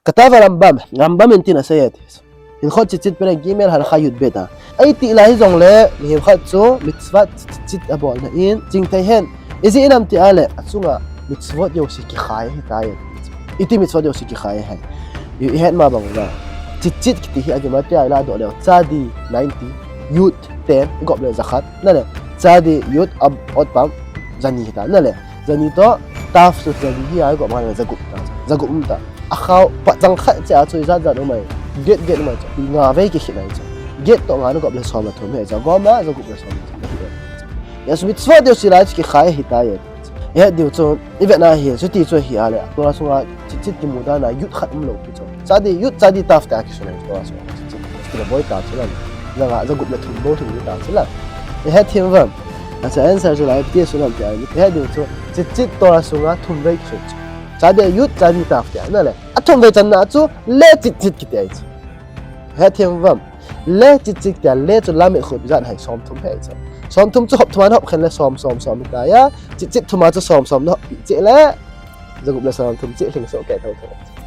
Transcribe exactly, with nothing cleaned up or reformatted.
Katava Rambam, Rambam in tin asei e ti. Hilchot Tzitzit perek gimel halakha yud bet a. Eiti lai hijongle, mihem khat chu mitzvah tzitzit abolna in, chingthei hen. Ijeh inem tia le, achunga mitzvot jouse kikhai ahitai. Iti mitzvot jouse kikhai ahi. I, ihet ma bang uva. Tzitzit kiti hi a Gemara a ilah doh leu, tzadi ninety, yud ten, igop leu zakhat. Nale, tzadi yud, ab, otpam, zani hita. Nale, zani toh, tav chu zani hi a igop ma le zagup ta. Zagup um ta. Akhao, pachang khat cheh a chu ijat jat um ai. Get get um ai chu. Nga vei kikhit ai chu. Get toh nga nagop le som le thum hi. Zagom a, zagup le som le thum hi. Yes, mitzvot jouse lai chu kikhai ahitai. Ihet diu chu, ivet na hi, chuti chu hi a le, Torah sunga tzitzit kimu dan a yud khat umlou pi chu. Tzadi yud, tzadi tav tia kisun ahi Torah sunga. Tzitzit kibol ta chu la. Zanga, zagup le thum bou thum ta chu la. Ihet thim uvam. Asa answer chu lai, iti sun am tia. Ihet diu chu, tzitzit Torah sunga thum vei kisun chu. Tzadi yud, tzadi tav tia. Nale. Athum vei channa chu, le tzitzit kiti ahi chu. Ihet thim uvam. Le tzitzit tia le chu lamed kho pi jat hai som thum hi chu. Som thum chu hop thum a hop khen le som, som, som ta ya. Tzitzit thum a chu som, som na hop pi cheh le. Zagup le som thum cheh lhing soh kei tho tho.